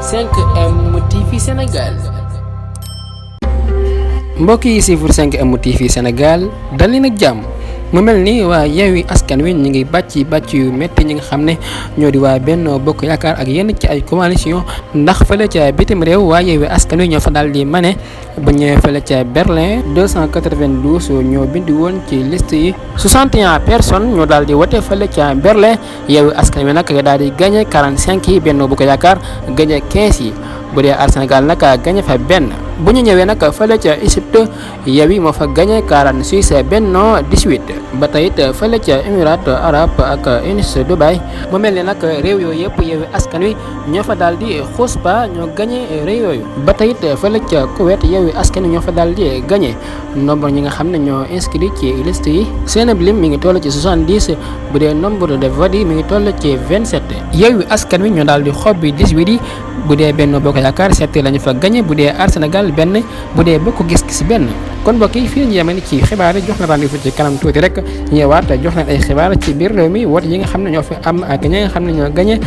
5M TV Sénégal. mbokk yi siifur 5M TV Sénégal dal leen ak jàmm mu mel ni waa Yewwi Askan Wi ñu ngi bàcc yu métti ñi nga xam ne ñoo di waa Benno Bokk Yaakaar ak yenn ci ay coalition ndax fële ca bitim réew waa Yewwi Askan Wi ñoo fa daal di mane ba ñëwee fële ca Berlin 292 ñoo bindi woon ci liste yi 61 personnes ñoo daal di wote fële ca Berlin Yewwi Askan Wi nag daal di gagné 45 yi Benno Bokk Yaakaar gagné 15 yi bu dee Ar Sénégal nag gagné fa benn bu ñu ñëwee nag fële ca Égypte Yewwi moo fa gagné 46 Benno 18 ba tey it fële ca Émirats arabes ak Unis Dubaï mu mel ni nag réew yooyu yëpp Yewwi Askan Wi ñoo fa daal di xuus ba ñoo gagné réew yooyu ba tey it fële ca Koweït Yewwi Askan Wi ñoo fa daal di gagné nombre ñi nga xam ne ñoo inscrit ci liste yi seen lim mi ngi toll ci 70 bu dee nombre de votes yi mi ngi toll ci 27 Yewwi Askan Wi ñoo daal di xob bi 18 yi bu dee Benno Bokk Yaakaar 7 lañu fa gagné bu dee Ar Sénégal benn bu dee Bokk Gis-Gis benn kon mbokk yi fii la ñu yemee ci xibaar yi jox na rendez-vous ci kanam tuuti rek ñëwaat jox leen ay xibaar ci biir réew mi wote yi nga xam ne ñoo fi am ak ñi nga xam ne ñoo gagné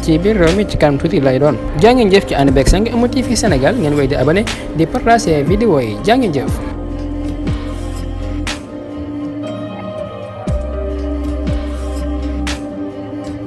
ci biir réew mi ci kanam tuuti lay doon jaa ngeen jëf ci ànd beeg 5M TV Sénégal ngeen wéy di abonné di partager vidéo yi jaa ngeen jëf